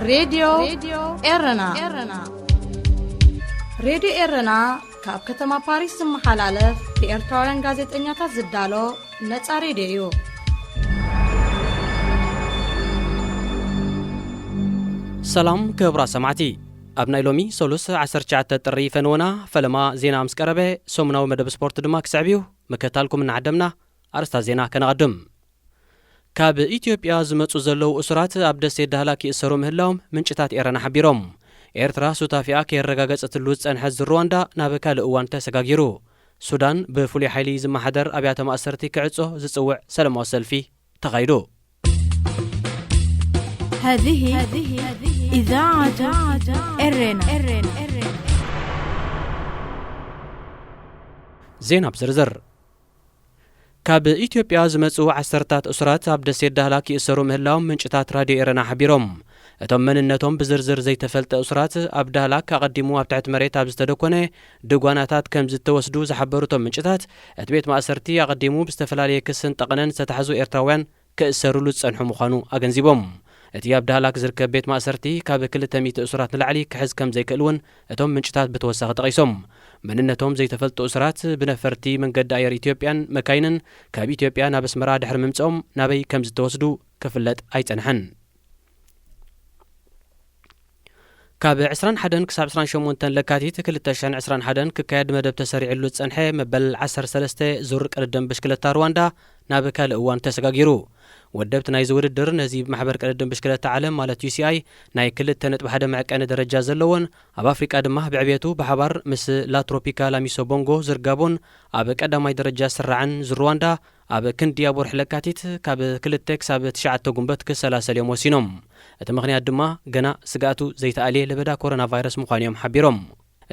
ሬድዮ ኤረና። ሬድዮ ኤረና ካብ ከተማ ፓሪስ ዝመሓላለፍ ብኤርትራውያን ጋዜጠኛታት ዝዳሎ ነጻ ሬድዮ እዩ። ሰላም ክቡራት ሰማዕቲ፣ ኣብ ናይ ሎሚ ሰሉስ ዓሰርተ ትሽዓተ ጥሪ ፈነወና ፈለማ ዜና ምስ ቀረበ፣ ሰሙናዊ መደብ ስፖርት ድማ ክስዕብ እዩ። ምክትታልኩም እናዓደምና፣ ኣርእስታት ዜና ከነቐድም። ካብ ኢትዮጵያ ዝመጹ ዘለዉ እሱራት ኣብ ደሴት ዳህላክ ይእሰሩ ምህላዎም ምንጭታት ኤረና ሓቢሮም። ኤርትራ ሱታፊኣ ከየረጋገጸትሉ ዝጸንሐት ዙር ሩዋንዳ ናብ ካልእ እዋን ተሰጋጊሩ። ሱዳን ብፍሉይ ሓይሊ ዝመሓደር ኣብያተ ማእሰርቲ ክዕጾ ዝጽውዕ ሰለማዊ ሰልፊ ተኻይዱ። هذه إذاعة إرنا. ዜና ብዝርዝር። ካብ ኢትዮጵያ ዝመጹ ዓሰርታት እሱራት ኣብ ደሴት ዳህላክ ይእሰሩ ምህላዎም ምንጭታት ራድዮ ኤረና ሓቢሮም። እቶም መንነቶም ብዝርዝር ዘይተፈልጠ እሱራት ኣብ ዳህላክ ኣቐዲሙ ኣብ ትሕቲ መሬት ኣብ ዝተደኮነ ድጓናታት ከም ዝተወስዱ ዝሓበሩ እቶም ምንጭታት፣ እቲ ቤት ማእሰርቲ ኣቐዲሙ ብዝተፈላለየ ክስን ጠቕነን ዝተታሕዙ ኤርትራውያን ክእሰርሉ ዝጸንሑ ምዃኑ ኣገንዚቦም። እቲ ኣብ ዳህላክ ዝርከብ ቤት ማእሰርቲ ካብ ክልተ ሚእቲ እሱራት ንላዕሊ ክሕዝ ከም ዘይክእል እውን እቶም ምንጭታት ብተወሳኺ ጠቒሶም። መንነቶም ዘይተፈልጡ እሱራት ብነፈርቲ መንገዲ ኣየር ኢትዮጵያን መካይንን ካብ ኢትዮጵያ ናብ ኣስመራ ድሕሪ ምምጽኦም ናበይ ከም ዝተወስዱ ክፍለጥ ኣይጸንሐን። ካብ ዕስራን ሓደን ክሳብ ዕስራን ሸሞንተን ለካቲት ክልተ ሽሕን ዕስራን ሓደን ክካየድ መደብ ተሰሪዕሉ ዝጸንሐ መበል ዓሰርተ ሰለስተ ዙር ቅድድም ብሽክለታ ሩዋንዳ ናብ ካልእ እዋን ተሰጋጊሩ። ወደብቲ ናይዚ ውድድር ነዚ ብማሕበር ቅድድም ብሽክለታ ዓለም ማለት ዩ ሲ ኣይ ናይ ክልተ ነጥቢ ሓደ መዕቀኒ ደረጃ ዘለዎን ኣብ ኣፍሪቃ ድማ ብዕብየቱ ብሓባር ምስ ላ ትሮፒካላ ሚሶ ቦንጎ ዝርጋቦን ኣብ ቀዳማይ ደረጃ ዝስራዕን ዙር ሩዋንዳ ኣብ ክንዲ ኣብ ወርሒ ለካቲት ካብ ክልተ ክሳብ ትሽዓተ ጉንበት ክሰላሰል እዮም ወሲኖም። እቲ ምኽንያት ድማ ገና ስግኣቱ ዘይተኣልየ ለበዳ ኮሮና ቫይረስ ምዃኑ እዮም ሓቢሮም።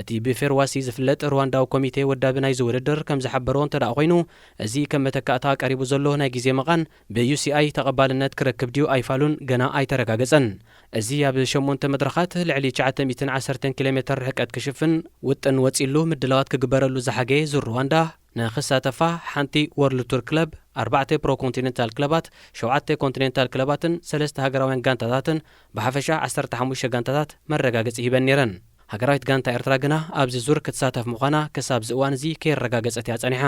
እቲ ብፌርዋሲ ዝፍለጥ ሩዋንዳዊ ኮሚቴ ወዳቢ ናይዚ ውድድር ከም ዝሓበሮ እንተ ደኣ ኮይኑ፣ እዚ ከም መተካእታ ቀሪቡ ዘሎ ናይ ግዜ መቓን ብ ዩ ሲ ኣይ ተቐባልነት ክረክብ ድዩ ኣይፋሉን ገና ኣይተረጋገጸን። እዚ ኣብ ሸሞንተ መድረኻት ልዕሊ ትሽዓተ ሚእትን ዓሰርተን ኪሎ ሜትር ርሕቀት ክሽፍን ውጥን ወጺሉ ምድላዋት ክግበረሉ ዝሓገየ ዙር ሩዋንዳ፣ ንኽሳተፋ ሓንቲ ወርልድ ቱር ክለብ፣ ኣርባዕተ ፕሮ ኮንቲኔንታል ክለባት፣ ሸውዓተ ኮንቲኔንታል ክለባትን ሰለስተ ሃገራውያን ጋንታታትን ብሓፈሻ ዓሰርተ ሓሙሽተ ጋንታታት መረጋገጺ ሂበን ነይረን። ሃገራዊት ጋንታ ኤርትራ ግና ኣብዚ ዙር ክትሳተፍ ምዃና ክሳብ እዚ እዋን እዚ ከየረጋገጸት እያ ጸኒሓ።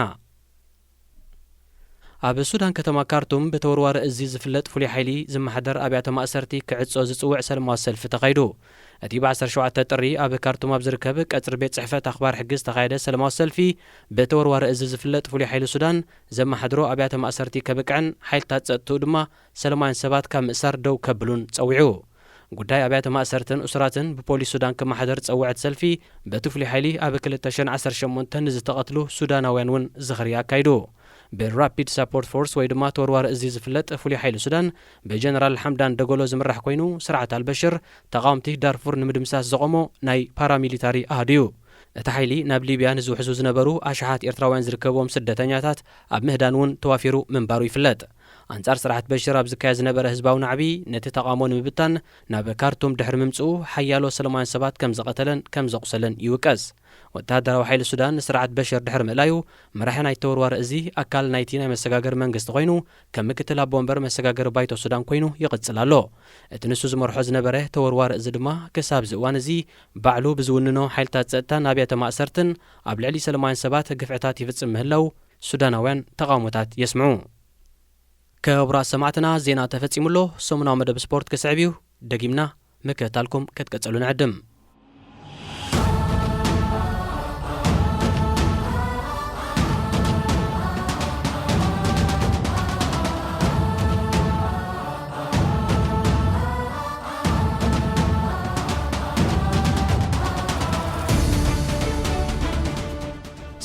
ኣብ ሱዳን ከተማ ካርቱም ብተወርዋሪ እዚ ዝፍለጥ ፍሉይ ሓይሊ ዝመሓደር ኣብያተ ማእሰርቲ ክዕጾ ዝጽውዕ ሰለማዊ ሰልፊ ተኻይዱ። እቲ ብ ዓሰርተ ሸውዓተ ጥሪ ኣብ ካርቱም ኣብ ዝርከብ ቀጽሪ ቤት ጽሕፈት ኣኽባር ሕጊ ዝተኻየደ ሰለማዊ ሰልፊ፣ ብተወርዋሪ እዚ ዝፍለጥ ፍሉይ ሓይሊ ሱዳን ዘመሓድሮ ኣብያተ ማእሰርቲ ከብቅዕን ሓይልታት ጸጥትኡ ድማ ሰለማውያን ሰባት ካብ ምእሳር ደው ከብሉን ጸዊዑ። ጉዳይ ኣብያተ ማእሰርትን እሱራትን ብፖሊስ ሱዳን ክመሓደር ዝጸውዐት ሰልፊ፣ በቲ ፍሉይ ሓይሊ ኣብ ክልተ ሽሕን ዓሰርተ ሸሞንተን ንዝተቐትሉ ሱዳናውያን እውን ዝኽሪ ኣካይዱ። ብራፒድ ሳፖርት ፎርስ ወይ ድማ ተወርዋሪ እዚ ዝፍለጥ ፍሉይ ሓይሊ ሱዳን፣ ብጀነራል ሓምዳን ደጎሎ ዝምራሕ ኮይኑ፣ ስርዓት ኣልበሽር ተቓወምቲ ዳርፉር ንምድምሳስ ዘቖሞ ናይ ፓራሚሊታሪ ኣሃዱ እዩ። እቲ ሓይሊ ናብ ሊብያ ንዝውሕዙ ዝነበሩ ኣሽሓት ኤርትራውያን ዝርከብዎም ስደተኛታት ኣብ ምህዳን እውን ተዋፊሩ ምንባሩ ይፍለጥ። ኣንጻር ስርዓት በሽር ኣብ ዝካየድ ዝነበረ ህዝባዊ ናዕቢ፣ ነቲ ተቓውሞ ንምብታን ናብ ካርቱም ድሕሪ ምምጽኡ፣ ሓያሎ ሰላማውያን ሰባት ከም ዝቐተለን ከም ዘቑሰለን ይውቀስ። ወተሃደራዊ ሓይሊ ሱዳን ንስርዓት በሽር ድሕሪ ምእላዩ፣ መራሒ ናይቲ ተወርዋሪ እዚ ኣካል ናይቲ ናይ መሰጋገሪ መንግስቲ ኮይኑ፣ ከም ምክትል ኣቦ ወንበር መሰጋገሪ ባይቶ ሱዳን ኮይኑ ይቕጽል ኣሎ። እቲ ንሱ ዝመርሖ ዝነበረ ተወርዋሪ እዚ ድማ፣ ክሳብ እዚ እዋን እዚ ባዕሉ ብዝውንኖ ሓይልታት ጸጥታን ኣብያተ ማእሰርትን ኣብ ልዕሊ ሰላማውያን ሰባት ግፍዕታት ይፍጽም ምህላው ሱዳናውያን ተቓውሞታት የስምዑ። ክቡራት ሰማዕትና፣ ዜና ተፈጺሙ ኣሎ። ሰሙናዊ መደብ ስፖርት ክስዕብ እዩ። ደጊምና ምክትታልኩም ክትቅጽሉ ንዕድም።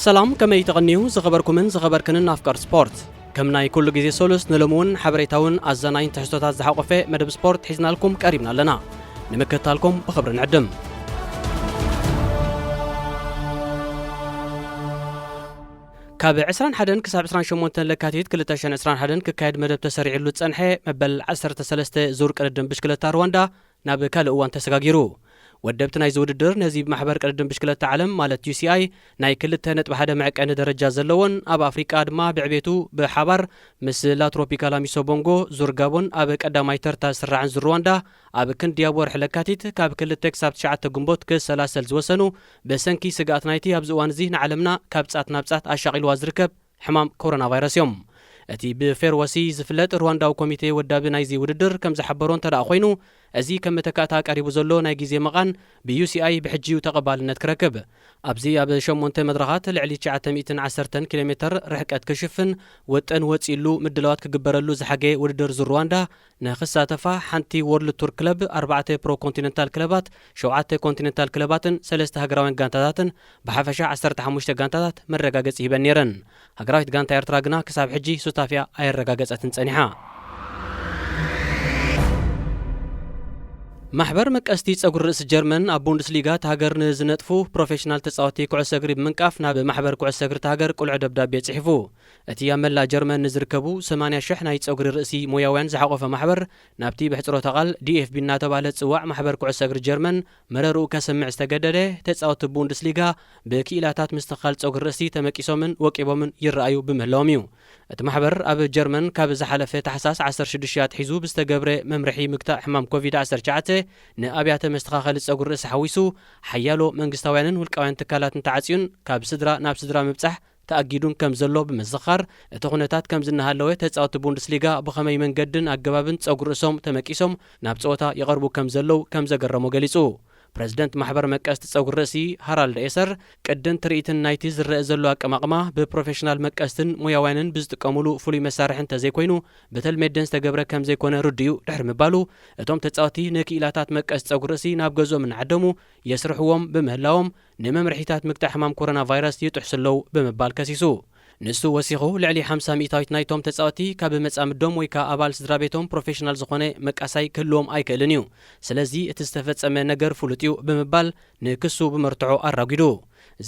ሰላም፣ ከመይ ተቐንዩ ዝኸበርኩምን ዝኸበርክንን ኣፍቀር ስፖርት? ከም ናይ ኩሉ ግዜ ሶሉስ ንሎሚ እውን ሓበሬታውን ኣዛናይን ትሕዝቶታት ዝሓቆፈ መደብ ስፖርት ሒዝናልኩም ቀሪብና ኣለና። ንምክትታልኩም ብኽብሪ ንዕድም። ካብ ዕስራን ሓደን ክሳብ ዕስራን ሸሞንተን ለካቲት ክልተ ሽሕን ዕስራን ሓደን ክካየድ መደብ ተሰሪዕሉ ዝጸንሐ መበል ዓሰርተ ሰለስተ ዙር ቅድድም ብሽክለታ ሩዋንዳ ናብ ካልእ እዋን ተሰጋጊሩ። ወደብቲ ናይዚ ውድድር ነዚ ብማሕበር ቅድድም ብሽክለታ ዓለም ማለት ዩ ሲ ኣይ ናይ ክልተ ነጥቢ ሓደ መዕቀኒ ደረጃ ዘለዎን ኣብ ኣፍሪቃ ድማ ብዕቤቱ ብሓባር ምስ ላ ትሮፒካላ ሚሶቦንጎ ዙር ጋቦን ኣብ ቀዳማይ ተርታ ዝስራዕን ዙር ሩዋንዳ ኣብ ክንዲ ኣብ ወርሒ ለካቲት ካብ ክልተ ክሳብ ትሽዓተ ግንቦት ክሰላሰል ዝወሰኑ ብሰንኪ ስግኣት ናይቲ ኣብዚ እዋን እዚ ንዓለምና ካብ ጻት ናብ ጻት ኣሻቒልዋ ዝርከብ ሕማም ኮሮና ቫይረስ እዮም። እቲ ብፌርወሲ ዝፍለጥ ሩዋንዳዊ ኮሚቴ ወዳቢ ናይዚ ውድድር ከም ዝሓበሮ እንተ ደኣ ኮይኑ፣ እዚ ከም መተካእታ ቀሪቡ ዘሎ ናይ ግዜ መቓን ብዩ ሲ ኣይ ብሕጂ እዩ ተቐባልነት ክረክብ። ኣብዚ ኣብ ሸሞንተ መድረኻት ልዕሊ ትሽዓተ ሚእትን ዓሰርተን ኪሎ ሜተር ርሕቀት ክሽፍን ውጥን ወጺእሉ ምድላዋት ክግበረሉ ዝሓገየ ውድድር ዙር ሩዋንዳ ንኽሳተፋ ሓንቲ ወርልድ ቱር ክለብ፣ ኣርባዕተ ፕሮ ኮንቲነንታል ክለባት፣ ሸውዓተ ኮንቲነንታል ክለባትን ሰለስተ ሃገራውያን ጋንታታትን ብሓፈሻ ዓሰርተ ሓሙሽተ ጋንታታት መረጋገጺ ሂበን ነይረን። ሃገራዊት ጋንታ ኤርትራ ግና ክሳብ ሕጂ ሱታፊኣ ኣየረጋገጸትን ጸኒሓ። ማሕበር መቀስቲ ጸጉሪ ርእሲ ጀርመን ኣብ ቡንደስሊጋ እታ ሃገር ንዝነጥፉ ፕሮፌሽናል ተጻወቲ ኩዕሶ እግሪ ብምንቃፍ ናብ ማሕበር ኩዕሶ እግሪ እታ ሃገር ቅሉዕ ደብዳቤ ጽሒፉ። እቲ ኣብ መላእ ጀርመን ንዝርከቡ ሰማንያ ሽሕ ናይ ጸጉሪ ርእሲ ሞያውያን ዝሓቖፈ ማሕበር ናብቲ ብሕጽሮተ ቃል ዲ ኤፍ ቢ እናተባህለ ዝጽዋዕ ማሕበር ኩዕሶ እግሪ ጀርመን መረርኡ ከስምዕ ዝተገደደ ተጻወቲ ቡንደስሊጋ ብክኢላታት ምስትኽኻል ጸጉሪ ርእሲ ተመቂሶምን ወቂቦምን ይረኣዩ ብምህላዎም እዩ። እቲ ማሕበር ኣብ ጀርመን ካብ ዝሓለፈ ታሕሳስ ዓሰርተ ሽዱሽተ ኣትሒዙ ብዝተገብረ መምርሒ ምግታእ ሕማም ኮቪድ ዓሰርተ ትሽዓተ ንኣብያተ መስተኻኸሊ ጸጉሪ ርእሲ ሓዊሱ ሓያሎ መንግስታውያንን ውልቃውያን ትካላትን ተዓጽዩን ካብ ስድራ ናብ ስድራ ምብጻሕ ተኣጊዱን ከም ዘሎ ብምዝኻር፣ እቲ ኩነታት ከምዚ እናሃለወ ተጻወቲ ቡንደስሊጋ ብኸመይ መንገድን ኣገባብን ጸጉሪ ርእሶም ተመቂሶም ናብ ጸወታ ይቐርቡ ከም ዘለዉ ከም ዘገረሞ ገሊጹ። ፕረዚደንት ማሕበር መቀስቲ ጸጉሪ ርእሲ ሃራልድ ኤሰር፣ ቅድን ትርኢትን ናይቲ ዝረአ ዘሎ ኣቀማቕማ ብፕሮፌሽናል መቀስትን ሞያውያንን ብዝጥቀሙሉ ፍሉይ መሳርሒ እንተዘይኮይኑ ብተልሜደን ዝተገብረ ከም ዘይኮነ ርዱእ እዩ ድሕሪ ምባሉ፣ እቶም ተጻወቲ ንክኢላታት መቀስ ጸጉሪ ርእሲ ናብ ገዝኦም እናዓደሙ የስርሕዎም ብምህላዎም፣ ንመምርሒታት ምግታእ ሕማም ኮሮና ቫይረስ ይጥሕሱ ኣለዉ ብምባል ከሲሱ። ንሱ ወሲኹ፣ ልዕሊ ሓምሳ ሚእታዊት ናይቶም ተጻወቲ ካብ መጻምዶም ወይ ከኣ ኣባል ስድራ ቤቶም ፕሮፌሽናል ዝኾነ መቃሳይ ክህልዎም ኣይክእልን እዩ። ስለዚ እቲ ዝተፈጸመ ነገር ፍሉጥ እዩ ብምባል ንክሱ ብመርትዖ ኣራጒዱ።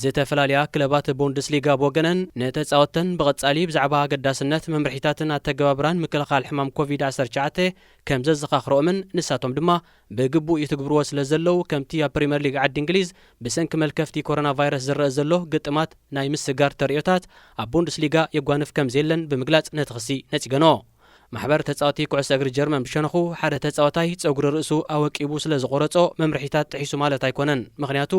ዝተፈላለያ ክለባት ቡንደስሊጋ ብወገነን ንተጻወተን ብቐጻሊ ብዛዕባ ኣገዳስነት መምርሒታትን ኣተገባብራን ምክልኻል ሕማም ኮቪድ ዓሰርተ ትሽዓተ ከም ዘዘኻኽረኦምን ንሳቶም ድማ ብግቡእ ይትግብርዎ ስለ ዘለዉ፣ ከምቲ ኣብ ፕሪምየር ሊግ ዓዲ እንግሊዝ ብሰንኪ መልከፍቲ ኮሮና ቫይረስ ዝረአ ዘሎ ግጥማት ናይ ምስጋር ተርእዮታት ኣብ ቡንደስሊጋ የጓንፍ ከም ዘየለን ብምግላጽ ነቲ ክሲ ነጺገንኦ። ማሕበር ተጻወቲ ኩዕሶ እግሪ ጀርመን ብሸነኹ፣ ሓደ ተጻዋታይ ጸጉሪ ርእሱ ኣወቂቡ ስለ ዝቖረጾ መምርሒታት ጥሒሱ ማለት ኣይኮነን። ምኽንያቱ፣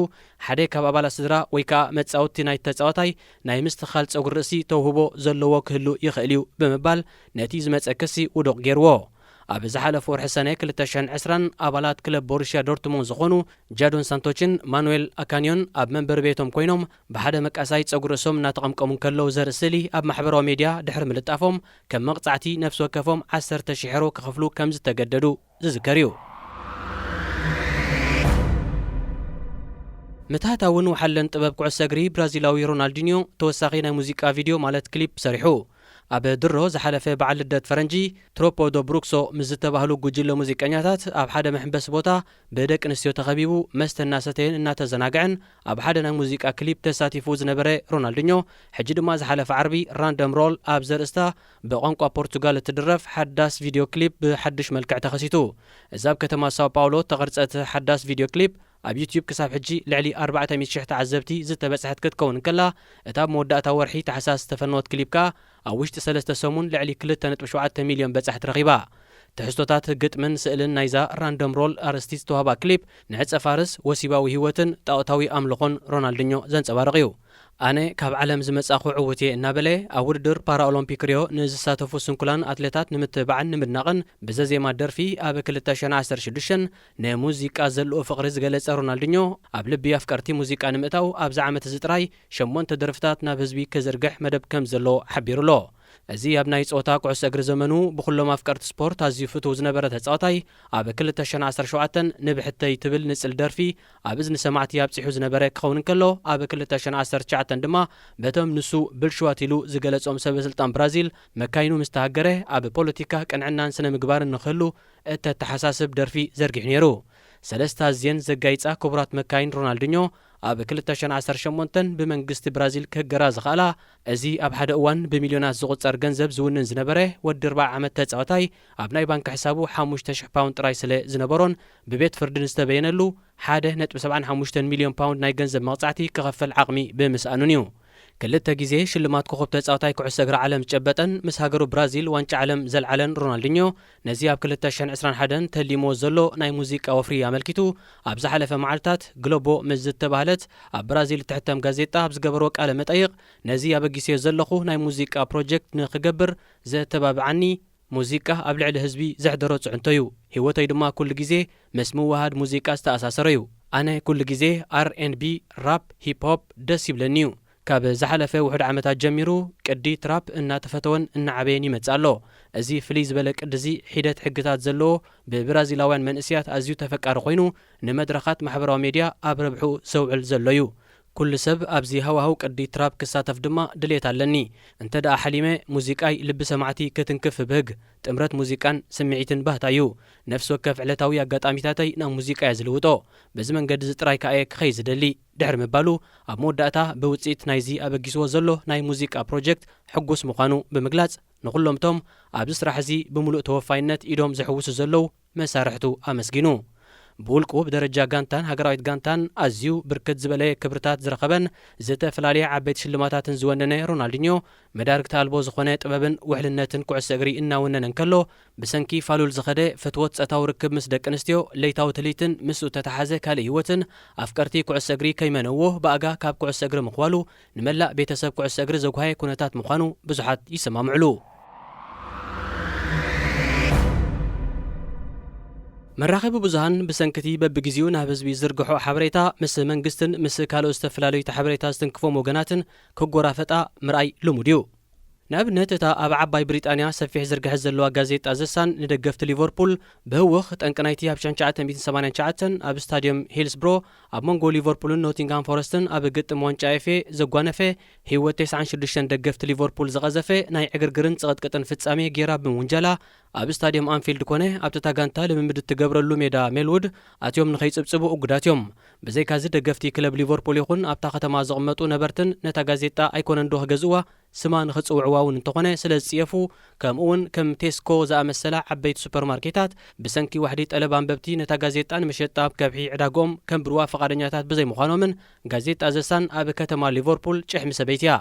ሓደ ካብ ኣባላት ስድራ ወይ ከኣ መጻወቲ ናይቲ ተጻዋታይ ናይ ምስትኽኻል ጸጉሪ ርእሲ ተውህቦ ዘለዎ ክህሉ ይኽእል እዩ ብምባል ነቲ ዝመጸ ክሲ ውዱቕ ገይርዎ። ኣብ ዝሓለፈ ወርሒ ሰነ ክልተ ሽሕን ዕስራን ኣባላት ክለብ ቦሩሽያ ዶርትሙንድ ዝኾኑ ጃዶን ሳንቶችን ማኑዌል ኣካንዮን ኣብ መንበሪ ቤቶም ኮይኖም ብሓደ መቃሳይ ጸጉሪ ርእሶም እናተቐምቀሙ እንከለዉ ዘርኢ ስእሊ ኣብ ማሕበራዊ ሜድያ ድሕሪ ምልጣፎም፣ ከም መቕጻዕቲ ነፍሲ ወከፎም ዓሰርተ ሺሕ ዩሮ ክኸፍሉ ከም ዝተገደዱ ዝዝከር እዩ። ምትሃታውን ወሓለን ጥበብ ኩዕሶ እግሪ ብራዚላዊ ሮናልዲንዮ ተወሳኺ ናይ ሙዚቃ ቪድዮ ማለት ክሊፕ ሰሪሑ። ኣብ ድሮ ዝሓለፈ በዓል ልደት ፈረንጂ፣ ትሮፖ ዶ ብሩክሶ ምስ ዝተባህሉ ጉጅለ ሙዚቀኛታት ኣብ ሓደ መሐንበሲ ቦታ ብደቂ ኣንስትዮ ተኸቢቡ መስተ እናሰተየን እናተዘናግዐን ኣብ ሓደ ናይ ሙዚቃ ክሊፕ ተሳቲፉ ዝነበረ ሮናልዲኞ፣ ሕጂ ድማ ዝሓለፈ ዓርቢ ራንደም ሮል ኣብ ዘርእስታ ብቋንቋ ፖርቱጋል እትድረፍ ሓዳስ ቪድዮ ክሊፕ ብሓድሽ መልክዕ ተኸሲቱ። እዛ ኣብ ከተማ ሳኦ ፓውሎ እተቐርጸት ሓዳስ ቪድዮ ክሊፕ ኣብ ዩትዩብ ክሳብ ሕጂ ልዕሊ ኣርባዕተ ሚእቲ ሽሕ ተዓዘብቲ ዝተበጽሐት ክትከውን እንከላ፣ እታ ኣብ መወዳእታ ወርሒ ታሕሳስ ዝተፈነወት ክሊፕ ከኣ ኣብ ውሽጢ ሰለስተ ሰሙን ልዕሊ ክልተ ነጥቢ ሸውዓተ ሚልዮን በጻሕቲ ረኺባ። ትሕዝቶታት ግጥምን ስእልን ናይዛ ራንደም ሮል ኣርእስቲ ዝተዋህባ ክሊፕ፣ ንዕጸ ፋርስ፣ ወሲባዊ ህይወትን ጣኦታዊ ኣምልኾን ሮናልዲኞ ዘንጸባርቕ እዩ። ኣነ ካብ ዓለም ዝመጻኹ ዕዉት እየ እናበለ ኣብ ውድድር ፓራኦሎምፒክ ሪዮ ንዝሳተፉ ስንኩላን ኣትሌታት ንምትብባዕን ንምድናቕን ብዘዜማ ደርፊ ኣብ ክልተ ሽሕን ዓሰርተ ሽዱሽተን ንሙዚቃ ዘለኦ ፍቕሪ ዝገለጸ ሮናልዲኞ፣ ኣብ ልቢ ኣፍቀርቲ ሙዚቃ ንምእታው ኣብዚ ዓመት እዚ ጥራይ ሸሞንተ ደርፍታት ናብ ህዝቢ ክዝርግሕ መደብ ከም ዘለዎ ሓቢሩ ኣሎ። እዚ ኣብ ናይ ጸወታ ኩዕሶ እግሪ ዘመኑ ብኹሎም ኣፍቀርቲ ስፖርት ኣዝዩ ፍቱው ዝነበረ ተጻዋታይ፣ ኣብ ክልተ ሽሕን ዓሰርተ ሸውዓተን ንብሕተይ ትብል ንጽል ደርፊ ኣብ እዝኒ ሰማዕቲ ኣብጺሑ ዝነበረ ክኸውን እንከሎ፣ ኣብ ክልተ ሽሕን ዓሰርተ ትሽዓተን ድማ በቶም ንሱ ብልሹዋት ኢሉ ዝገለጾም ሰበ ስልጣን ብራዚል መካይኑ ምስ ተሃገረ፣ ኣብ ፖለቲካ፣ ቅንዕናን ስነ ምግባርን ንኽህሉ እተተሓሳስብ ደርፊ ዘርጊሑ ነይሩ። ሰለስተ ኣዝየን ዘጋይጻ ክቡራት መካይን ሮናልዲኞ ኣብ ክልተ ሽሕን ዓሰርተ ሸሞንተን ብመንግስቲ ብራዚል ክህገራ ዝኸኣላ፣ እዚ ኣብ ሓደ እዋን ብሚልዮናት ዝቑጸር ገንዘብ ዝውንን ዝነበረ ወዲ ኣርብዓ ዓመት ተጻዋታይ፣ ኣብ ናይ ባንክ ሕሳቡ ሓሙሽተ ሽሕ ፓውንድ ጥራይ ስለ ዝነበሮን ብቤት ፍርድን ዝተበየነሉ፣ ሓደ ነጥቢ ሰብዓን ሓሙሽተን ሚልዮን ፓውንድ ናይ ገንዘብ መቕጻዕቲ ክኸፍል ዓቕሚ ብምስኣኑን እዩ። ክልተ ግዜ ሽልማት ኮኸብ ተጻዋታይ ኩዕሶ እግሪ ዓለም ዝጨበጠን ምስ ሃገሩ ብራዚል ዋንጫ ዓለም ዘልዓለን ሮናልዲኞ፣ ነዚ ኣብ ክልተ ሽሕን ዕስራን ሓደን ተሊምዎ ዘሎ ናይ ሙዚቃ ወፍሪ ኣመልኪቱ፣ ኣብ ዝሓለፈ መዓልታት ግሎቦ ምስ ዝተባህለት ኣብ ብራዚል እትሕተም ጋዜጣ ኣብ ዝገበርዎ ቃለ መጠይቕ፣ ነዚ ኣበጊሰዮ ዘለኹ ናይ ሙዚቃ ፕሮጀክት ንኽገብር ዘተባብዓኒ፣ ሙዚቃ ኣብ ልዕሊ ህዝቢ ዘሕደሮ ጽዕንቶ እዩ። ህይወተይ ድማ ኩሉ ግዜ ምስ ምውሃድ ሙዚቃ ዝተኣሳሰረ እዩ። ኣነ ኩሉ ግዜ ኣር ኤን ቢ፣ ራፕ፣ ሂፕ ሆፕ ደስ ይብለኒ እዩ። ካብ ዝሓለፈ ውሑድ ዓመታት ጀሚሩ፣ ቅዲ ትራፕ እናተፈተወን እናዓበየን ይመጽእ ኣሎ። እዚ ፍልይ ዝበለ ቅዲ እዚ፣ ሒደት ሕግታት ዘለዎ፣ ብብራዚላውያን መንእሰያት ኣዝዩ ተፈቃሪ ኮይኑ፣ ንመድረኻት ማሕበራዊ ሜድያ ኣብ ረብሕኡ ዘውዕል ዘሎ እዩ። ኩሉ ሰብ ኣብዚ ሃዋህው ቅዲ ትራፕ ክሳተፍ ድማ ድሌት ኣለኒ። እንተ ደኣ ሓሊመ፣ ሙዚቃይ ልቢ ሰማዕቲ ክትንክፍ ብህግ። ጥምረት ሙዚቃን ስምዒትን ባህታ እዩ። ነፍሲ ወከፍ ዕለታዊ ኣጋጣሚታተይ ናብ ሙዚቃ እየ ዝልውጦ። በዚ መንገዲ እዚ ጥራይ ከኣ እየ ክኸይድ ዝደሊ። ድሕሪ ምባሉ፣ ኣብ መወዳእታ ብውጽኢት ናይዚ ኣበጊስዎ ዘሎ ናይ ሙዚቃ ፕሮጀክት ሕጉስ ምዃኑ ብምግላጽ፣ ንኹሎም እቶም ኣብዚ ስራሕ እዚ ብምሉእ ተወፋይነት ኢዶም ዘሕውሱ ዘለዉ መሳርሕቱ ኣመስጊኑ። ብውልቁ ብደረጃ ጋንታን ሃገራዊት ጋንታን ኣዝዩ ብርክት ዝበለ ክብርታት ዝረኸበን ዝተፈላለየ ዓበይቲ ሽልማታትን ዝወነነ ሮናልዲኞ፣ መዳርግቲ ኣልቦ ዝኾነ ጥበብን ውሕልነትን ኩዕሶ እግሪ እናወነነ እንከሎ፣ ብሰንኪ ፋሉል ዝኸደ ፍትወት ጾታዊ ርክብ ምስ ደቂ ኣንስትዮ፣ ለይታዊ ትልሂትን ምስኡ እተተሓዘ ካልእ ህይወትን፣ ኣፍቀርቲ ኩዕሶ እግሪ ከይመነዎ ብኣጋ ካብ ኩዕሶ እግሪ ምኽዋሉ፣ ንመላእ ቤተሰብ ኩዕሶ እግሪ ዘጉሃየ ኩነታት ምዃኑ ብዙሓት ይሰማምዕሉ። መራኸቢ ብዙሃን ብሰንኪ እቲ በብግዜኡ ናብ ህዝቢ ዝዝርግሖ ሓበሬታ፣ ምስ መንግስትን ምስ ካልኦት ዝተፈላለዩ ሓበሬታ ዝትንክፎም ወገናትን ክጎራፈጣ ምርኣይ ልሙድ እዩ። ንኣብነት፣ እታ ኣብ ዓባይ ብሪጣንያ ሰፊሕ ዝርግሐት ዘለዋ ጋዜጣ ዘሳን ንደገፍቲ ሊቨርፑል ብህውኽ፣ ጠንቂ ናይቲ ኣብ ሽሕን ትሽዓተ ሚእትን ሰማንያን ትሽዓተን ኣብ ስታድየም ሂልስብሮ ኣብ መንጎ ሊቨርፑልን ኖቲንግሃም ፎረስትን ኣብ ግጥም ዋንጫ ኤፍ ኤ ዘጓነፈ፣ ህይወት ተስዓን ሽዱሽተን ደገፍቲ ሊቨርፑል ዝቐዘፈ ናይ ዕግርግርን ጽቕጥቅጥን ፍጻሜ ጌራ ብምውንጃላ፣ ኣብ ስታድየም ኣንፊልድ ኮነ ኣብቲ እታ ጋንታ ልምምድ እትገብረሉ ሜዳ ሜልውድ ኣትዮም ንኸይጽብጽቡ እጉዳት እዮም። ብዘይካዚ፣ ደገፍቲ ክለብ ሊቨርፑል ይኹን ኣብታ ከተማ ዝቕመጡ ነበርትን ነታ ጋዜጣ ኣይኮነንዶ ክገዝእዋ፣ ስማ ንኽጽውዕዋ እውን እንተኾነ ስለ ዝጽየፉ፣ ከምኡ እውን ከም ቴስኮ ዝኣመሰላ ዓበይቲ ሱፐርማርኬታት ብሰንኪ ዋሕዲ ጠለብ ኣንበብቲ ነታ ጋዜጣ ንመሸጣ ኣብ ከብሒ ዕዳግኦም ከንብርዋ ፍቓደኛታት ብዘይምዃኖምን ጋዜጣ ዘሳን ኣብ ከተማ ሊቨርፑል ጭሕሚ ሰበይቲ እያ።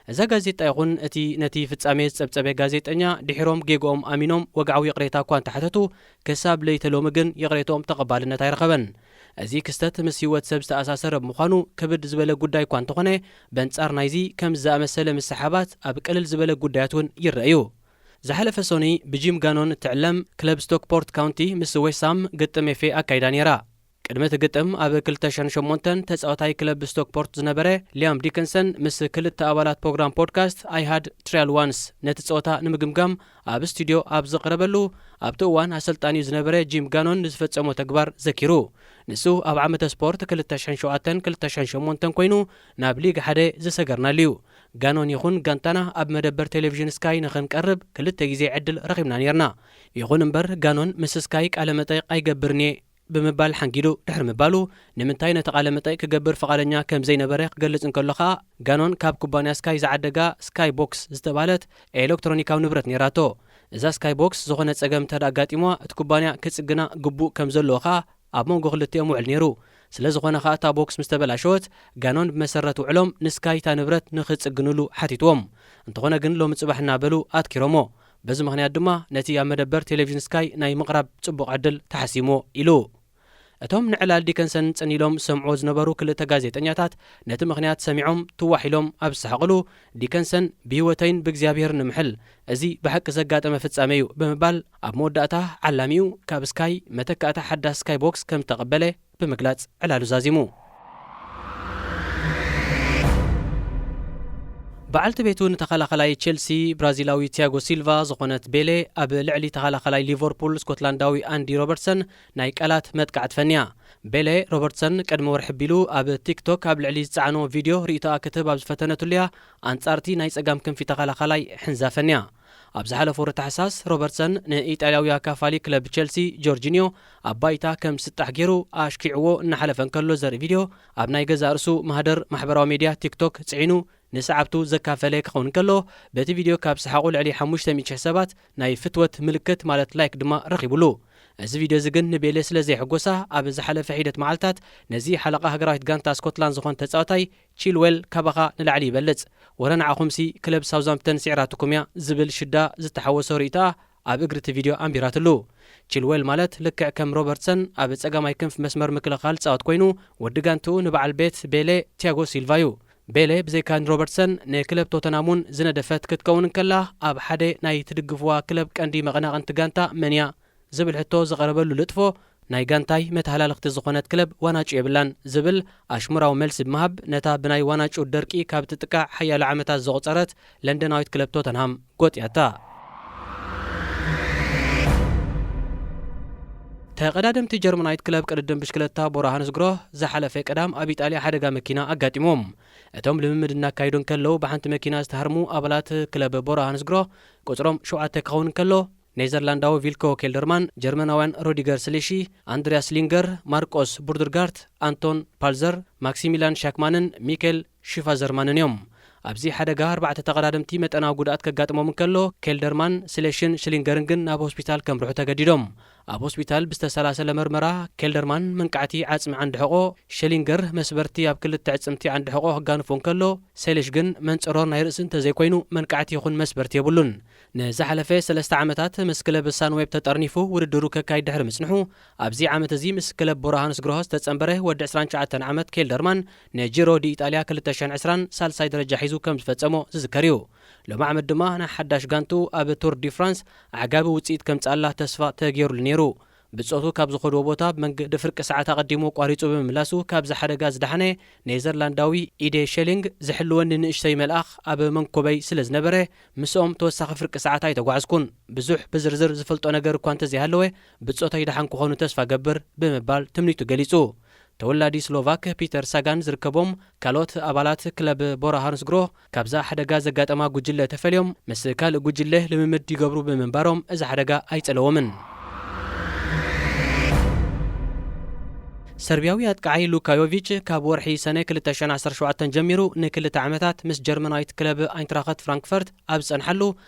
እዛ ጋዜጣ ይኹን እቲ ነቲ ፍጻሜ ዝጸብጸበ ጋዜጠኛ ድሒሮም ጌግኦም ኣሚኖም ወግዓዊ ይቕሬታ እኳ እንተሓተቱ፣ ክሳብ ለይተ ሎሚ ግን ይቕሬትኦም ተቐባልነት ኣይረኸበን። እዚ ክስተት ምስ ህይወት ሰብ ዝተኣሳሰረ ብምዃኑ፣ ክብድ ዝበለ ጉዳይ እኳ እንተኾነ፣ በንጻር ናይዚ ከምዚ ዝኣመሰለ ምስሕሓባት ኣብ ቅልል ዝበለ ጉዳያት እውን ይረአ እዩ። ዝሓለፈ ሶኒ ብጂም ጋኖን እትዕለም ክለብ ስቶክፖርት ካውንቲ ምስ ዌስትሃም ግጥም ኤፍ ኤ ኣካይዳ ነይራ። ቅድሚ እቲ ግጥም ኣብ ክልተ ሽሕን ሸሞንተን ተጻዋታይ ክለብ ስቶክፖርት ዝነበረ ሊያም ዲክንሰን ምስ ክልተ ኣባላት ፕሮግራም ፖድካስት ኣይ ሃድ ትሪያል ዋንስ ነቲ ጸወታ ንምግምጋም ኣብ ስቱድዮ ኣብ ዘቕረበሉ፣ ኣብቲ እዋን ኣሰልጣኒኡ ዝነበረ ጂም ጋኖን ንዝፈጸሞ ተግባር ዘኪሩ። ንሱ ኣብ ዓመተ ስፖርት ክልተ ሽሕን ሸውዓተን ክልተ ሽሕን ሸሞንተን ኮይኑ ናብ ሊግ ሓደ ዝሰገርናሉ እዩ። ጋኖን ይኹን ጋንታና ኣብ መደበር ቴሌቪዥን ስካይ ንኽንቀርብ ክልተ ግዜ ዕድል ረኺብና ነይርና። ይኹን እምበር ጋኖን ምስ ስካይ ቃለ መጠይቕ ኣይገብርን እየ ብምባል ሓንጊዱ ድሕሪ ምባሉ፣ ንምንታይ ነቲ ቃለ መጠይቕ ክገብር ፍቓደኛ ከም ዘይነበረ ክገልጽ እንከሎ ከኣ፣ ጋኖን ካብ ኩባንያ ስካይ ዝዓደጋ ስካይ ቦክስ ዝተባህለት ኤሌክትሮኒካዊ ንብረት ነይራቶ። እዛ ስካይ ቦክስ ዝኾነ ጸገም እንተ ኣጋጢምዋ፣ እቲ ኩባንያ ክጽግና ግቡእ ከም ዘለዎ ከኣ ኣብ መንጎ ክልቲኦም ውዕል ነይሩ። ስለ ዝኾነ ከኣ እታ ቦክስ ምስ ተበላሸወት፣ ጋኖን ብመሰረት ውዕሎም ንስካይ እታ ንብረት ንኽጽግንሉ ሓቲትዎም። እንተኾነ ግን ሎሚ ጽባሕ እናበሉ ኣትኪሮሞ። በዚ ምኽንያት ድማ ነቲ ኣብ መደበር ቴሌቪዥን ስካይ ናይ ምቕራብ ጽቡቕ ዕድል ተሓሲምዎ ኢሉ። እቶም ንዕላል ዲከንሰን ጽን ኢሎም ዝሰምዕዎ ዝነበሩ ክልተ ጋዜጠኛታት ነቲ ምኽንያት ሰሚዖም ትዋሕ ኢሎም ኣብ ዝሰሓቕሉ፣ ዲከንሰን ብህይወተይን ብእግዚኣብሔር ንምሕል፣ እዚ ብሓቂ ዘጋጠመ ፍጻሜ እዩ ብምባል ኣብ መወዳእታ ዓላሚኡ ካብ ስካይ መተካእታ ሓዳስ ስካይ ቦክስ ከም ዝተቐበለ ብምግላጽ ዕላሉ ዛዚሙ። በዓልቲ ቤቱ ንተኸላኸላይ ቼልሲ ብራዚላዊ ቲያጎ ሲልቫ ዝኾነት ቤሌ ኣብ ልዕሊ ተኸላኸላይ ሊቨርፑል ስኮትላንዳዊ ኣንዲ ሮበርትሰን ናይ ቃላት መጥቃዕቲ ፈንያ። ቤሌ ሮበርትሰን ቅድሚ ወርሒ ኣቢሉ ኣብ ቲክቶክ ኣብ ልዕሊ ዝጸዓኖ ቪድዮ ርእይቶኣ ክትህብ ኣብ ዝፈተነትሉ እያ ኣንጻርቲ ናይ ጸጋም ክንፊ ተኸላኸላይ ሕንዛ ፈንያ። ኣብ ዝሓለፈ ወርሒ ታሕሳስ፣ ሮበርትሰን ንኢጣልያዊ ኣካፋሊ ክለብ ቸልሲ ጆርጂኒዮ ኣብ ባይታ ከም ዝስጣሕ ገይሩ ኣሽኪዕዎ እናሓለፈ እንከሎ ዘርኢ ቪድዮ ኣብ ናይ ገዛእ ርእሱ ማህደር ማሕበራዊ ሜድያ ቲክቶክ ጽዒኑ ንሰዓብቱ ዘካፈለ ክኸውን እንከሎ፣ በቲ ቪድዮ ካብ ሰሓቑ ልዕሊ ሓሙሽተ ሚእቲ ሽሕ ሰባት ናይ ፍትወት ምልክት ማለት ላይክ ድማ ረኺቡሉ። እዚ ቪድዮ እዚ ግን ንቤለ ስለ ዘይሕጎሳ፣ ኣብ ዝሓለፈ ሒደት መዓልታት ነዚ ሓለቓ ሃገራዊት ጋንታ ስኮትላንድ ዝኾነ ተጻዋታይ ቺልዌል ካባኻ ንላዕሊ ይበልጽ፣ ወረ ንዓኹምሲ ክለብ ሳውዛምፕተን ስዒራትኩም እያ ዝብል ሽዳ ዝተሓወሶ ርእይቶኣ ኣብ እግሪ እቲ ቪድዮ ኣንቢራትሉ። ቺልዌል ማለት ልክዕ ከም ሮበርትሰን ኣብ ጸጋማይ ክንፍ መስመር ምክልኻል ዝጻወት ኮይኑ፣ ወዲ ጋንትኡ ንበዓል ቤት ቤለ ቲያጎ ሲልቫ እዩ። ቤለ ብዘይካ ንሮበርትሰን ንክለብ ቶተንሃም እውን ዝነደፈት ክትከውን እንከላ፣ ኣብ ሓደ ናይ ትድግፍዋ ክለብ ቀንዲ መቐናቕንቲ ጋንታ መን እያ ዝብል ሕቶ ዝቐረበሉ ልጥፎ፣ ናይ ጋንታይ መተሃላለኽቲ ዝኾነት ክለብ ዋናጩ የብላን ዝብል ኣሽሙራዊ መልሲ ብምሃብ፣ ነታ ብናይ ዋናጩ ደርቂ ካብ ትጥቃዕ ሓያሎ ዓመታት ዘቑጸረት ለንደናዊት ክለብ ቶተንሃም ጎጢኣታ። ተቐዳደምቲ ጀርመናዊት ክለብ ቅድድም ብሽክለታ ቦራ ሃንስግሮ ዝሓለፈ ቀዳም ኣብ ኢጣልያ ሓደጋ መኪና ኣጋጢሞም። እቶም ልምምድ እናካየዱ እንከለዉ ብሓንቲ መኪና ዝተሃርሙ ኣባላት ክለብ ቦራ ሃንስግሮ ቁጽሮም ሸውዓተ ክኸውን እንከሎ፣ ኔዘርላንዳዊ ቪልኮ ኬልደርማን፣ ጀርመናውያን ሮዲገር ስሊሺ፣ ኣንድሪያስ ሊንገር፣ ማርቆስ ቡርድርጋርት፣ ኣንቶን ፓልዘር፣ ማክሲሚላን ሻክማንን ሚኬል ሺፋዘርማንን እዮም። ኣብዚ ሓደጋ ኣርባዕተ ተቐዳደምቲ መጠናዊ ጉድኣት ከጋጥሞም እንከሎ፣ ኬልደርማን፣ ስሌሽን ሽሊንገርን ግን ናብ ሆስፒታል ከምርሑ ተገዲዶም። ኣብ ሆስፒታል ብዝተሰላሰለ መርመራ፣ ኬልደርማን መንቃዕቲ ዓጽሚ ዓንዲ ሕቖ፣ ሸሊንገር መስበርቲ ኣብ ክልተ ዕጽምቲ ዓንዲ ሕቖ ክጋንፎ እንከሎ፣ ሴሌሽ ግን መንጽሮር ናይ ርእሲ እንተዘይኮይኑ መንቃዕቲ ይኹን መስበርቲ የብሉን። ንዝሓለፈ ሰለስተ ዓመታት ምስ ክለብ ሳንዌብ ተጠርኒፉ ውድድሩ ከካይድ ድሕሪ ምጽንሑ፣ ኣብዚ ዓመት እዚ ምስ ክለብ ቦራ ሃንስግሮሆ ዝተጸንበረ ወዲ ዕስራን ትሽዓተን ዓመት ኬልደርማን ንጂሮ ዲ ኢጣልያ ክልተ ሽሕን ዕስራን ሳልሳይ ደረጃ ሒዙ ከም ዝፈጸሞ ዝዝከር እዩ። ሎም ዓመት ድማ ናይ ሓዳሽ ጋንቱ ኣብ ቱር ዲ ፍራንስ ዓጋቢ ውጽኢት ከምጽኣላ ተስፋ ተገይሩሉ ነይሩ። ብጾቱ ካብ ዝኸድዎ ቦታ ብመንገዲ ፍርቂ ሰዓት ኣቐዲሙ ኣቋሪጹ ብምምላሱ ካብዚ ሓደጋ ዝደሓነ ኔዘርላንዳዊ ኢዴ ሸሊንግ፣ ዝሕልወኒ ንእሽተይ መልኣኽ ኣብ መንኮበይ ስለ ዝነበረ ምስኦም ተወሳኺ ፍርቂ ሰዓት ኣይተጓዕዝኩን። ብዙሕ ብዝርዝር ዝፈልጦ ነገር እኳ እንተዘይሃለወ፣ ብጾተይ ደሓን ክኾኑ ተስፋ ገብር ብምባል ትምኒቱ ገሊጹ። ተወላዲ ስሎቫክ ፒተር ሳጋን ዝርከቦም ካልኦት ኣባላት ክለብ ቦራ ሃንስግሮ ካብዛ ሓደጋ ዘጋጠማ ጉጅለ ተፈልዮም ምስ ካልእ ጉጅለ ልምምድ ይገብሩ ብምንባሮም እዚ ሓደጋ ኣይጸለዎምን። ሰርቢያዊ ኣጥቃዓይ ሉካ ዮቪች ካብ ወርሒ ሰነ ክልተ ሽሕን ዓሰርተ ሸውዓተን ጀሚሩ ንክልተ ዓመታት ምስ ጀርመናዊት ክለብ ኣይንትራኸት ፍራንክፈርት ኣብ ዝጸንሓሉ፣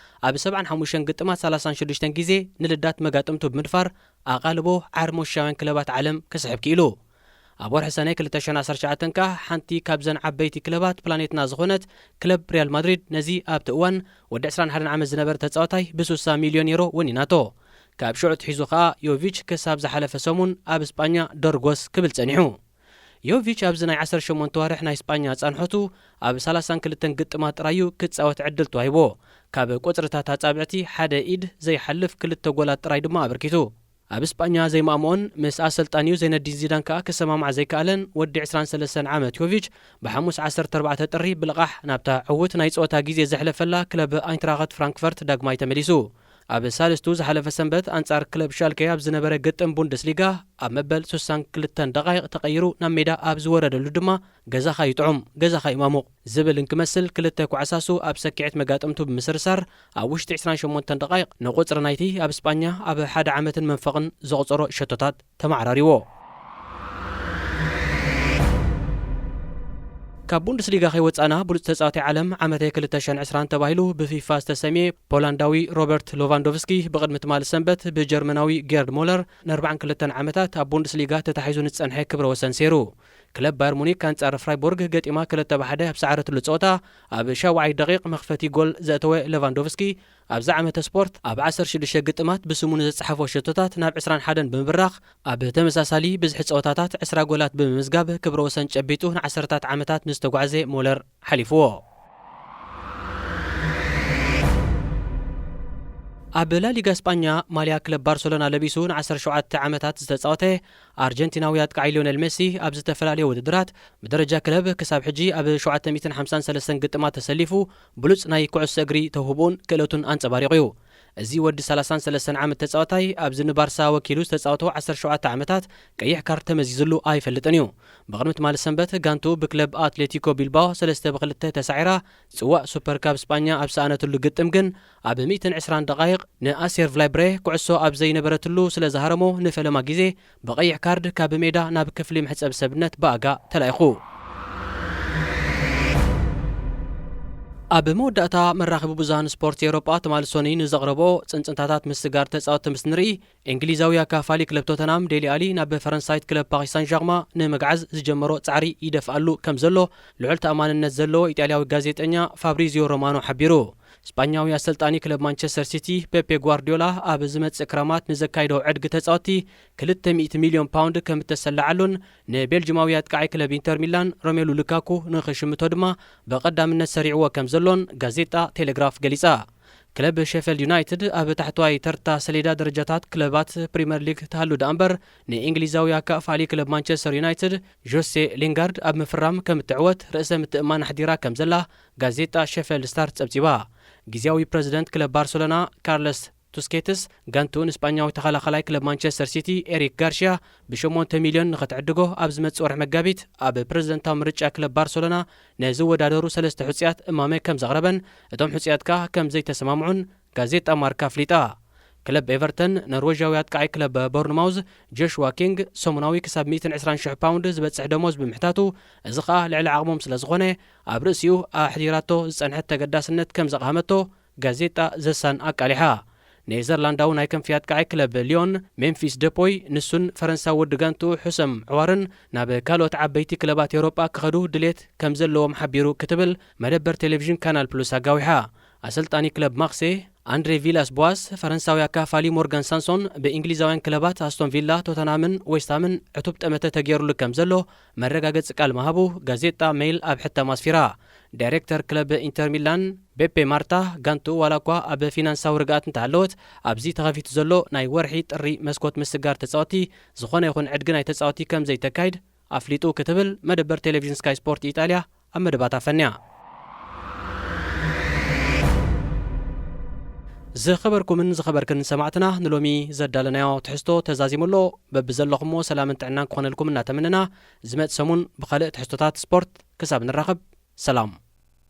ኣብ ሰብዓን ሓሙሽተን ግጥማት ሰላሳን ሽዱሽተን ግዜ ንልዳት መጋጥምቱ ብምድፋር ኣቓልቦ ዓር ሞሻውያን ክለባት ዓለም ክስሕብ ክኢሉ። ኣብ ወርሒ ሰነ ክልተ ሽሕን ዓሰርተ ትሽዓተን ከኣ ሓንቲ ካብዘን ዓበይቲ ክለባት ፕላኔትና ዝኾነት ክለብ ሪያል ማድሪድ ነዚ ኣብቲ እዋን ወዲ ዕስራን ሓደን ዓመት ዝነበረ ተጻዋታይ ብስሳ ሚልዮን ዩሮ ወኒናቶ። ካብ ሽዑ ኣትሒዙ ከኣ ዮቪች ክሳብ ዝሓለፈ ሰሙን ኣብ ስጳኛ ዶርጎስ ክብል ጸኒሑ። ዮቪች ኣብዚ ናይ ዓሰርተ ሸሞንተ ዋርሕ ናይ ስጳኛ ጻንሖቱ ኣብ ሰላሳን ክልተን ግጥማት ጥራይ እዩ ክጻወት ዕድል ተዋሂብዎ። ካብ ቁጽርታት ኣጻብዕቲ ሓደ ኢድ ዘይሓልፍ ክልተ ጎላት ጥራይ ድማ ኣበርኪቱ። ኣብ ስጳኛ ዘይማእምኦን ምስ ኣሰልጣኒኡ ዘይነዲን ዚዳን ከኣ ክሰማማዕ ዘይከኣለን ወዲ ዕስራን ሰለስተን ዓመት ዮቪች ብሓሙስ ዓሰርተ ኣርባዕተ ጥሪ ብልቓሕ ናብታ ዕዉት ናይ ጸወታ ግዜ ዘሕለፈላ ክለብ ኣይንትራኸት ፍራንክፈርት ዳግማይ ተመሊሱ። ኣብ ሳልስቱ ዝሓለፈ ሰንበት ኣንጻር ክለብ ሻልኬ ኣብ ዝነበረ ግጥም ቡንደስሊጋ ኣብ መበል ስሳን ክልተን ደቓይቕ ተቐይሩ ናብ ሜዳ ኣብ ዝወረደሉ ድማ ገዛኻ ይጥዑም፣ ገዛኻ ይማሙቕ ዝብል እንክመስል ክልተ ኳዕሳሱ ኣብ ሰኪዐት መጋጥምቱ ብምስርሳር ኣብ ውሽጢ ዕስራን ሸሞንተን ደቓይቕ ንቁጽሪ ናይቲ ኣብ ስጳኛ ኣብ ሓደ ዓመትን መንፈቕን ዘቑጸሮ ሸቶታት ተመዓራሪዎ። ካብ ቡንደስሊጋ ከይወጻና ብሉጽ ተጻዋታይ ዓለም ዓመተ ክልተ ሽሕን ዕስራን ተባሂሉ ብፊፋ ዝተሰምየ ፖላንዳዊ ሮበርት ሎቫንዶቭስኪ ብቕድሚ ትማሊ ሰንበት ብጀርመናዊ ጌርድ ሞለር ንኣርባዓን ክልተን ዓመታት ኣብ ቡንደስሊጋ ተታሒዙ ንዝጸንሐ ክብረ ወሰን ሰይሩ። ክለብ ባየር ሙኒክ ኣንጻር ፍራይቡርግ ገጢማ ክልተ ብሓደ ኣብ ዝሰዓረትሉ ጸወታ ኣብ ሻውዓይ ደቂቕ መኽፈቲ ጎል ዘእተወ ሌቫንዶቭስኪ ኣብዚ ዓመተ ስፖርት ኣብ ዓሰርተ ሽዱሽተ ግጥማት ብስሙ ንዝጸሓፎ ሸቶታት ናብ ዕስራን ሓደን ብምብራኽ ኣብ ተመሳሳሊ ብዝሒ ጸወታታት ዕስራ ጎላት ብምምዝጋብ ክብረ ወሰን ጨቢጡ ንዓሰርታት ዓመታት ንዝተጓዕዘ ሞለር ሓሊፍዎ። ኣብ ላሊጋ ስጳኛ ማልያ ክለብ ባርሰሎና ለቢሱ ንዓሰርተ ሸውዓተ ዓመታት ዝተጻወተ ኣርጀንቲናዊ ኣጥቃዓይ ሊዮነል ሜሲ ኣብ ዝተፈላለየ ውድድራት ብደረጃ ክለብ ክሳብ ሕጂ ኣብ ሸውዓተ ሚእትን ሓምሳን ሰለስተን ግጥማት ተሰሊፉ ብሉጽ ናይ ኩዕሶ እግሪ ተውህቦኡን ክእለቱን ኣንጸባሪቑ እዩ። እዚ ወዲ ሰላሳን ሰለስተን ዓመት ተጻዋታይ ኣብዚ ንባርሳ ወኪሉ ዝተጻወቶ ዓሰርተ ሸውዓተ ዓመታት ቀይሕ ካርድ ተመዚዝሉ ኣይፈልጥን እዩ። ብቕድሚ ትማሊ ሰንበት ጋንቱ ብክለብ ኣትሌቲኮ ቢልባኦ ሰለስተ ብክልተ ተሳዒራ ጽዋእ ሱፐር ካፕ ስጳኛ ኣብ ሰኣነትሉ ግጥም ግን ኣብ ሚእትን ዕስራን ደቓይቕ ንኣሴር ቭላይብሬ ኩዕሶ ኣብ ዘይነበረትሉ ስለ ዝሃረሞ ንፈለማ ግዜ ብቐይሕ ካርድ ካብ ሜዳ ናብ ክፍሊ መሕጸቢ ሰብነት ብኣጋ ተላኢኹ። ኣብ መወዳእታ መራኸቢ ብዙሃን ስፖርት ኤውሮጳ ትማሊ ሶኒ ንዘቕረቦ ጽንጽንታታት ምስጋር ተጻወትቲ ምስ ንርኢ፣ እንግሊዛዊ ኣካፋሊ ክለብ ቶተናም ዴሊ ኣሊ ናብ ፈረንሳይት ክለብ ፓሪስ ሳን ዣርማ ንምግዓዝ ዝጀመሮ ጻዕሪ ይደፍኣሉ ከም ዘሎ ልዑል ተኣማንነት ዘለዎ ኢጣልያዊ ጋዜጠኛ ፋብሪዚዮ ሮማኖ ሓቢሩ። ስጳኛዊ ኣሰልጣኒ ክለብ ማንቸስተር ሲቲ ፔፔ ጓርዲዮላ ኣብ ዝመጽእ ክረማት ንዘካይዶ ዕድጊ ተጻወትቲ ክልተ ሚእቲ ሚልዮን ፓውንድ ከም እተሰለዓሉን ንቤልጅማዊ ኣጥቃዓይ ክለብ ኢንተር ሚላን ሮሜሉ ሉካኩ ንኽሽምቶ ድማ ብቐዳምነት ሰሪዕዎ ከም ዘሎን ጋዜጣ ቴሌግራፍ ገሊጻ። ክለብ ሼፈልድ ዩናይትድ ኣብ ታሕተዋይ ተርታ ሰሌዳ ደረጃታት ክለባት ፕሪምየር ሊግ ትሃሉ ደኣ እምበር፣ ንእንግሊዛዊ ኣካፋሊ ክለብ ማንቸስተር ዩናይትድ ጆሴ ሊንጋርድ ኣብ ምፍራም ከም እትዕወት ርእሰ ምትእምማን ኣሕዲራ ከም ዘላ ጋዜጣ ሼፈልድ ስታር ጸብጺባ። ግዜያዊ ፕረዚደንት ክለብ ባርሰሎና ካርለስ ቱስኬትስ፣ ጋንቱ ንስጳኛዊ ተኸላኸላይ ክለብ ማንቸስተር ሲቲ ኤሪክ ጋርሽያ ብሸሞንተ ሚልዮን ንኽትዕድጎ ኣብ ዝመጽእ ወርሒ መጋቢት ኣብ ፕረዚደንታዊ ምርጫ ክለብ ባርሰሎና ንዝወዳደሩ ሰለስተ ሕጹያት እማመ ከም ዘቕረበን እቶም ሕጹያት ከኣ ከም ዘይተሰማምዑን ጋዜጣ ማርካ ኣፍሊጣ። ክለብ ኤቨርተን ኖርዌዥያዊ ኣጥቃዓይ ክለብ ቦርንማውዝ ጆሽዋ ኪንግ ሰሙናዊ ክሳብ ሚእትን ዕስራን ሽሕ ፓውንድ ዝበጽሕ ደሞዝ ብምሕታቱ፣ እዚ ከኣ ልዕሊ ዓቕሞም ስለ ዝኾነ ኣብ ርእሲኡ ኣሕዲራቶ ዝጸንሐት ተገዳስነት ከም ዘቕሃመቶ ጋዜጣ ዘሳን ኣቃሊሓ። ኔዘርላንዳዊ ናይ ክንፊ ኣጥቃዓይ ክለብ ሊዮን ሜምፊስ ደፖይ፣ ንሱን ፈረንሳዊ ወዲ ጋንቱ ሑሰም ዕዋርን ናብ ካልኦት ዓበይቲ ክለባት ኤውሮጳ ክኸዱ ድሌት ከም ዘለዎም ሓቢሩ ክትብል መደበር ቴሌቪዥን ካናል ፕሉስ ኣጋዊሓ። ኣሰልጣኒ ክለብ ማክሴ ኣንድሬ ቪላስ ቦዋስ፣ ፈረንሳዊ ኣካፋሊ ሞርጋን ሳንሶን ብእንግሊዛውያን ክለባት ኣስቶን ቪላ፣ ቶተንሃምን ዌስትሃምን ዕቱብ ጠመተ ተገይሩሉ ከም ዘሎ መረጋገጺ ቃል ምሃቡ ጋዜጣ ሜይል ኣብ ሕታም ኣስፊራ። ዳይሬክተር ክለብ ኢንተር ሚላን ቤፔ ማርታ፣ ጋንቱ ዋላ እኳ ኣብ ፊናንሳዊ ርግኣት እንተሃለወት፣ ኣብዚ ተኸፊቱ ዘሎ ናይ ወርሒ ጥሪ መስኮት ምስጋር ተጻወቲ ዝኾነ ይኹን ዕድጊ ናይ ተጻወቲ ከም ዘይተካይድ ኣፍሊጡ ክትብል መደበር ቴሌቪዥን ስካይ ስፖርት ኢጣልያ ኣብ መደባታ ፈንያ። ዝኸበርኩምን ዝኸበርክን ሰማዕትና፣ ንሎሚ ዘዳለናዮ ትሕዝቶ ተዛዚሙ ኣሎ። በብዘለኹሞ ሰላምን ጥዕናን ክኾነልኩም እናተመነና፣ ዝመጽእ ሰሙን ብኻልእ ትሕዝቶታት ስፖርት ክሳብ ንራኸብ፣ ሰላም።